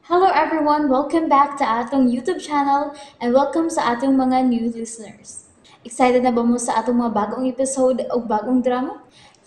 Hello everyone! Welcome back to atong YouTube channel and welcome sa atong mga new listeners. Excited na ba mo sa atong mga bagong episode o bagong drama?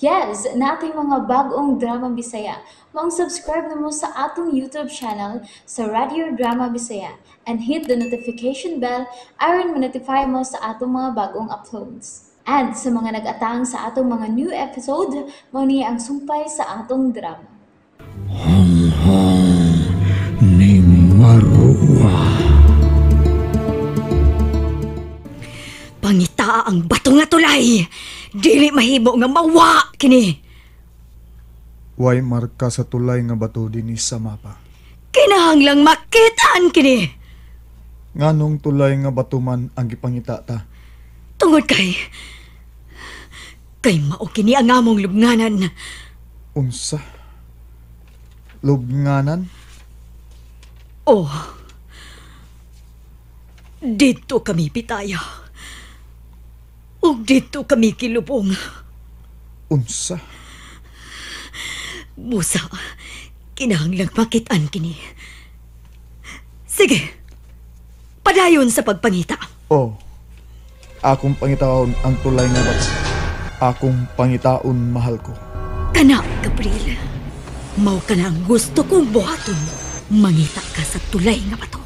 Yes! Nating mga bagong drama Bisaya. Maong subscribe na mo sa atong YouTube channel sa Radio Drama Bisaya and hit the notification bell aron ma-notify mo sa atong mga bagong uploads. And sa mga nag-atang sa atong mga new episode, mao ni ang sumpay sa atong drama. Ni Marua. Pangitaa ang bato nga tulay. Dili mahimo nga mawa kini. Way marka sa tulay nga bato dinhi sa mapa. Kinahanglang makitaan kini. Nganong tulay nga bato man ang gipangita ta? Tungod kay mao kini ang among lubnganan. Unsa? Lubnganan? Oh. Dito kami pitaya. Ug dito kami kilubong. Unsa? Busa, kinahanglang makitaan kini. Sige, padayon sa pagpangita. Oh. Akong pangitaon ang tulay nga bato. Akong pangitaon, mahal ko. Kana, Gabriel. Mao ka na ang gusto kong buhaton. Mangita ka sa tulay nga bato.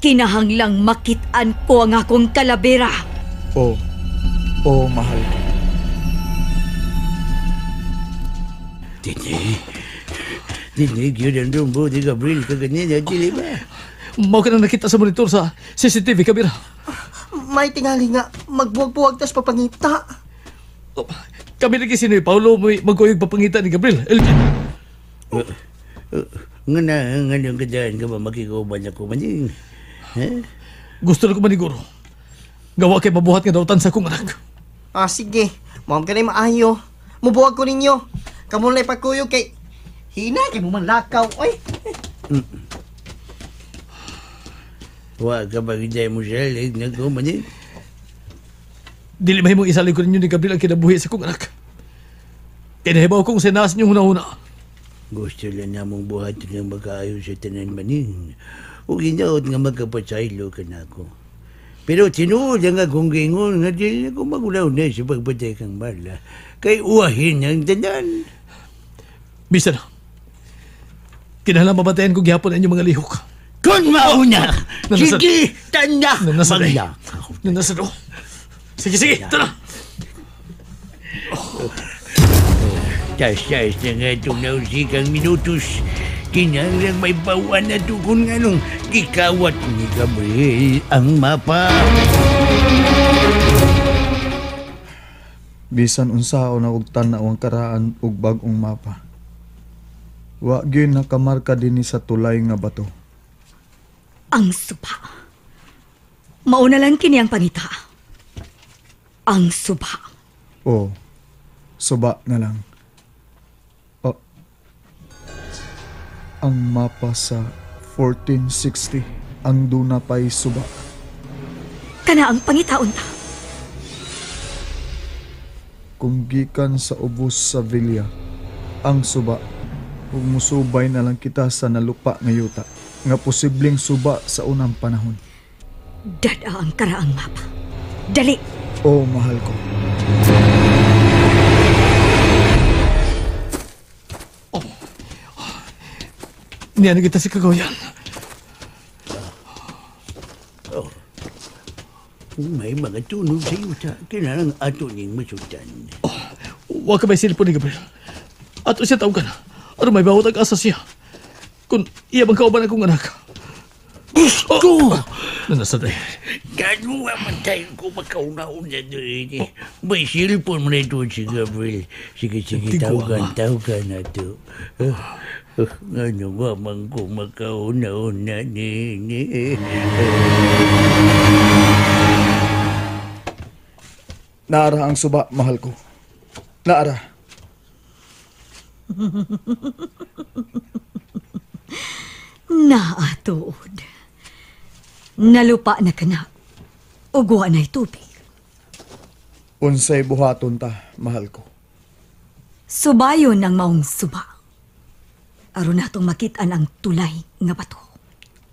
Kinahanglang makitaan ko ang akong kalabera. Oh. Oh, mahal ko. Dili. Dili, yun ang rumbo ni Gabriel kaganina, dili ba? Mao ka na nakita sa monitor sa CCTV camera. May tingali nga, magbuwag-buwag tas papangita. Oh, kami lagi si Paolo may magkuyog papangita ni Gabriel. Elgin. Nga na, nga nung kadaan ka ba makikauban ako maning? Ha? Gusto na ko maniguro. Gawa kay mabuhat nga dautan sa akong anak. Ah, sige. Ma'am ka na maayo. Mubuwag ko ninyo. Kamu na ipagkuyog kay hina kay mo man lakaw. Oy. Wa ka ba gid mo siya na ko maning? Dili mahimong isalig ko ninyo ni Gabriel ang kinabuhi sa akong anak. Kinahibaw kong sinas niyo huna-huna. Gusto lang namong buhat nga magkaayo sa tanan maning. Ug hinaot nga magkapasaylo ka na ako. Pero tinuod ang akong gingon nga dili na ko magulaw na sa pagpatay kang bala. Kay uwahin ang tanan. Bisa na. Kinahanglan mabantayan ko gihapon ang inyong mga lihok. Kung mauna, sige, tanda, Nanasan eh. maglakaw. Nanasan oh. Sige, sige, tara. Tas-tas na nga itong nausikang minutos. Kinahanglan may bawan na tukon nga nung gikawat ni Gabriel ang mapa. Bisan unsaon na og tan-aw ang karaan og bag-ong mapa. Wa gyud nakamarka dinhi sa tulay nga bato. Ang suba. Mauna lang kini ang pangita. Ang suba. Oh, suba na lang. Oh, ang mapa sa 1460 ang duna pa'y suba. Kana ang pangitaon ta. Kung gikan sa ubos sa villa, ang suba, ug musubay na lang kita sa nalupa nga yuta, nga posibleng suba sa unang panahon. Dada ang karaang mapa. Dali! Oh, mahal ko. Oh. Niya na kita si Kagawayan. Oh. May mga tunog sa yuta, kinahanglan ato ning masudan. Oh, wa ka may silpon ni Gabriel. Ato siya tawagan. Ano may bawat ang asa siya. Kung iya bang kauban akong anak. Gusto! Oh, nanasan eh. Gano'n nga man tayo kung makauna-una doon eh. May silpon mo na ito si Gabriel. Sige, sige, Tigwa. tawagan, tawagan na ito. Ano nga man kung makauna-una nini. Naara ang suba, mahal ko. Naara. Naatuod. Nalupa na ka na. Ugwa na'y tubig. Unsay buhaton ta, mahal ko. Subayon ang maong suba. Aron natong makit-an ang tulay nga bato.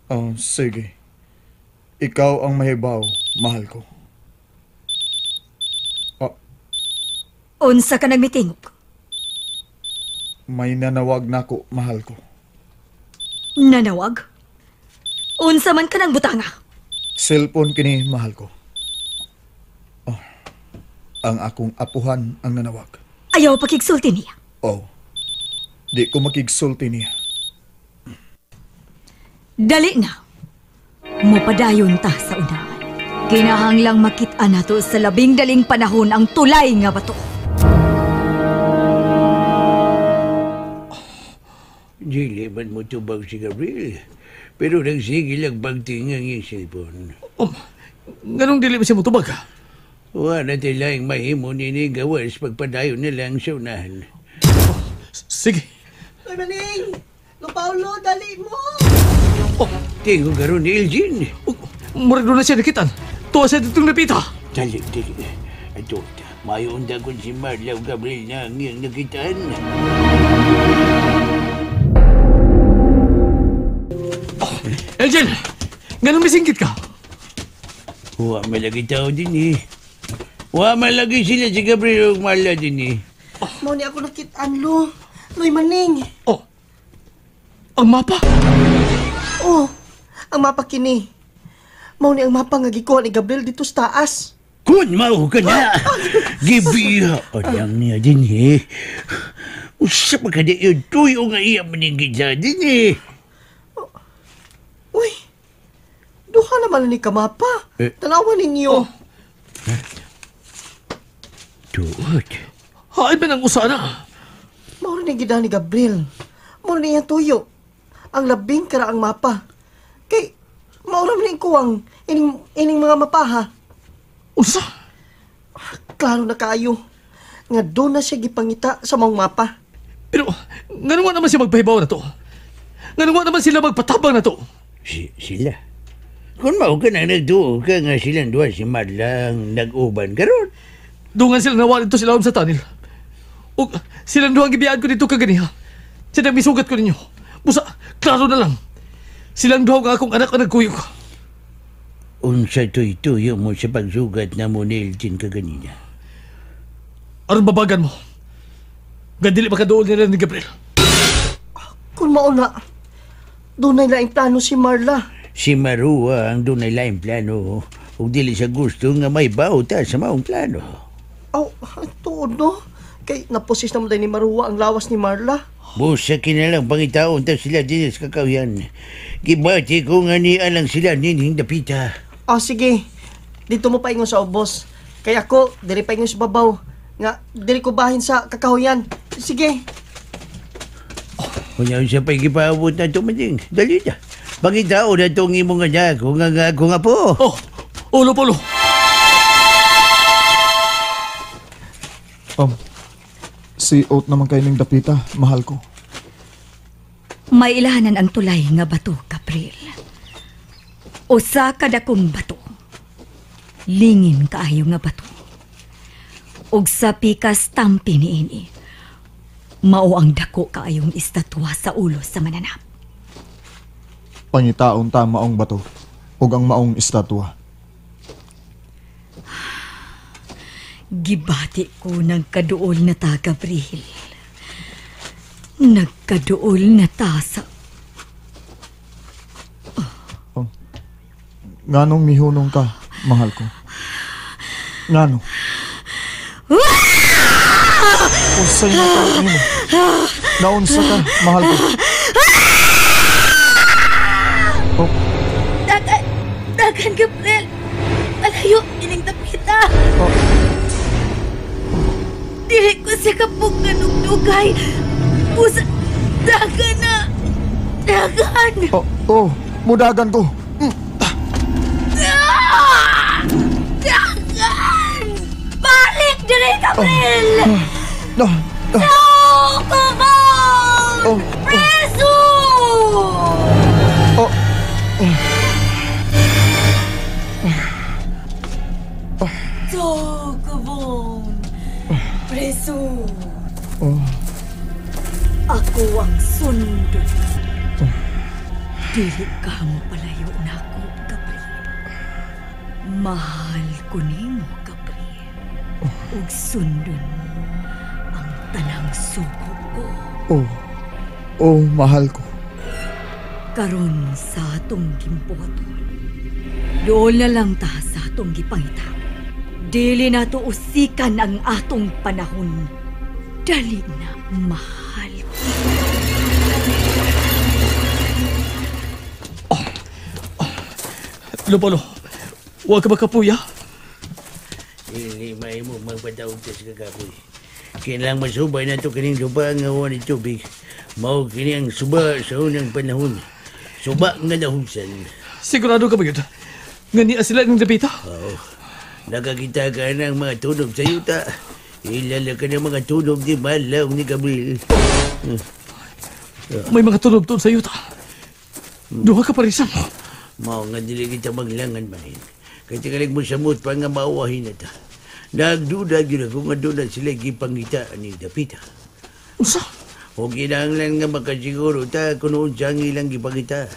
Oh, sige. Ikaw ang mahibaw, mahal ko. Oh. Unsa ka nagmitingog? May nanawag nako, mahal ko. Nanawag? Unsa man ka ng butanga? Cellphone kini, mahal ko. Oh, ang akong apuhan ang nanawag. Ayaw pakigsulti niya. Oh, di ko makigsulti niya. Dali na. Mupadayon ta sa unahan. Kinahanglang makit-an nato sa labing daling panahon ang tulay nga bato. Dili man mo tubag si Gabriel, pero nagsige lang bagting ang iyang cellphone. Ganong dili ba siya mutubag? Wala tilaing mahimo nini gawas pagpadayon na lang sa unahan. Oh, sige. Ay, maning! Lo Paulo, dali mo! Oh, tingo karon ni Elgin. Oh, murag doon na siya nakitan. Tuwa siya ditong napita. Dali, dali. Ato, mayon dagon si Marla o Gabriel na ang iyang nakitaan. Oh, Elgin! Ganun misingkit ka? Huwa malagi tao din eh. Huwa malagi sila si Gabriel o Marla din eh. Oh. Mao ni ako nakitaan, Lo. Loy maning. Oh. Ang mapa? Oh, ang mapa kini. Mao ni ang mapa nga gikuha ni Gabriel dito sa taas. Kun mao ka na. Gibiha lang niya din eh. Usa pa ka di yun. Tuyo nga iya maningin sa din eh. Oh. Uy, duha naman ni kamapa. Eh. Tanawan ninyo. Oh. Huh? Tuot. Hain ba ng usana? Mao ni gida ni Gabriel. Mao ni iyang tuyo. Ang labing karaang mapa. Kay, mao ni kuwang ining mga mapa ha. Unsa? Klaro na kaayo. Nga doon na siya gipangita sa maong mapa. Pero, ngano nga naman siya magpahibaw na to? Ngano nga naman sila magpatabang na to? Sila? Kung mao ka na nagduo ka nga silang duha si Marlang nag-uban karon. Dungan sila nawa dito sila sa tunnel. O silang duha ang gibiyaan ko dito kaganiha. Siya misugat ko ninyo. Busa, klaro na lang. Silang duha nga akong anak ang nagkuyog. Unsa tuy-tuyo mo sa pagsugat na mo ni Elgin kaganina? Aron babagan mo. Gandili makaduol nila ni Gabriel. Kung mauna, doon ay laing plano si Marla. Si Marua ang doon ay laing plano. Ug dili sa gusto nga may bauta sa maong plano. Aw, tuod no? Kay naposis naman din ni Marua ang lawas ni Marla. Busa kinalang pangitaon ta sila din sa kakawyan. Gibati ko nga ni alang sila nining dapita. Ah, sige. Dito mo paingon sa ubos. Kaya ako, diri paingon sa babaw. Nga, diri ko bahin sa kakahuyan. Sige. Kunya siya pa'y gipaabot na tumating. Dali na. Pangitao na itong imong anak. Kung nga ako nga po. Oh, ulo polo. Si Oat naman kayo ng dapita, mahal ko. May ilahanan ang tulay nga bato, Gabriel. Usa ka dakong bato. Lingin kaayo nga bato. Ug sa pikas tampi niini, mao ang dako kaayong estatwa sa ulo sa mananap. Pangitaon ta maong bato ug ang maong estatwa. Gibati ko nagkaduol na ta, Gabriel. Nagkaduol na ta sa... Oh. Nganong mihunong ka, mahal ko? Ngano? Unsay natawag nimo? Naunsa ka, mahal ko? Oh. Dagan, dagan, Gabriel. Alayo, ining dapita. Oh. Dili ko siya kapog nanugdugay. Pusa, dagan na. Dagan. Oh, oh, mudagan ko. Dagan! Balik dire, Gabriel! No, no. No, come on! Oh, oh. Preso! Oh, oh. Tokobon! Preso! Oh. Ako ang sundot. Dili ka mo palayo nako, Gabriel. Mahal ko nimo, Gabriel. Ug sundon mo ang tanang sugo ko. Oh, oh, mahal ko. Karon sa atong gimbuhaton, dool na lang ta sa atong gipangita. Dili na to usikan ang atong panahon. Dali na, mahal ko. Lupalo, huwag ka makapuya. Dili may mo magpadaog ta sa kagapoy. Kailangan masubay na ito kining lupa nga wa ni tubig. Mao kini ang suba sa unang panahon. Suba nga nahusan. Sigurado ka ba yun? Nga niya sila ng dapita? Oo. Nakakita ka ng mga tunog sa yuta. Ilala ka ng mga tunog ni Malaw ni Gabriel. May mga tunog doon sa yuta. Duha ka parisan. Mao nga dili kita maglangan manin. Kay tingalig mo samot pa nga mauwahin na ta. Nagduda gyud ako nga doon sila gipangita ni Dapita. Unsa? O kinahanglan nga makasiguro ta kung unsa ang ilang gipangita.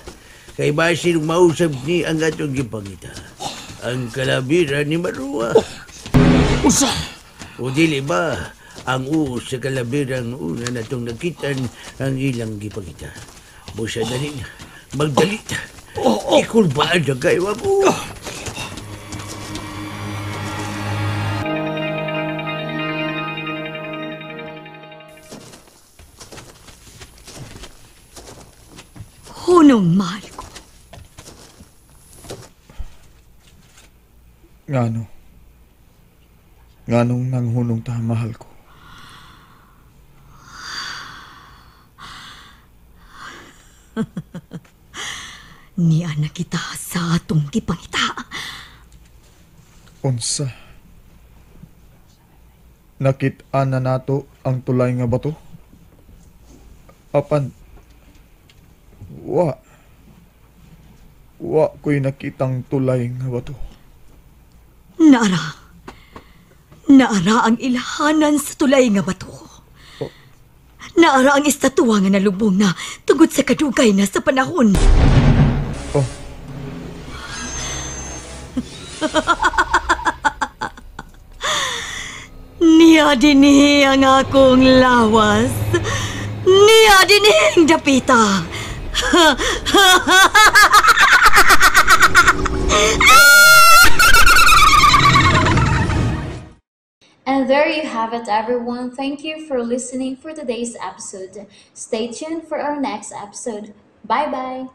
Kay basin mausab ni ang atong gipangita. Ang kalabira ni Marua. Unsa? O dili ba ang uos sa kalabirang una natong nakitan ang ilang gipangita. Busa dali na. Magdali ta. Oh, oh. Ikulbaan na kayo ako. Hunong, mahal ko. Ngano? Nganong nanghunong ta, mahal ko? Niya na kita sa atong gipangita. Unsa? Nakit-an na nato ang tulay nga bato? Apan, wa. Wa ko'y nakitang tulay nga bato. Naara. Naara ang ilhanan sa tulay nga bato. Naara ang estatwa nga nalubong na tungod sa kadugay na sa panahon. Oh. Niya dinhi ang akong lawas. Niya dinhi ang dapita. And there you have it, everyone. Thank you for listening for today's episode. Stay tuned for our next episode. Bye-bye.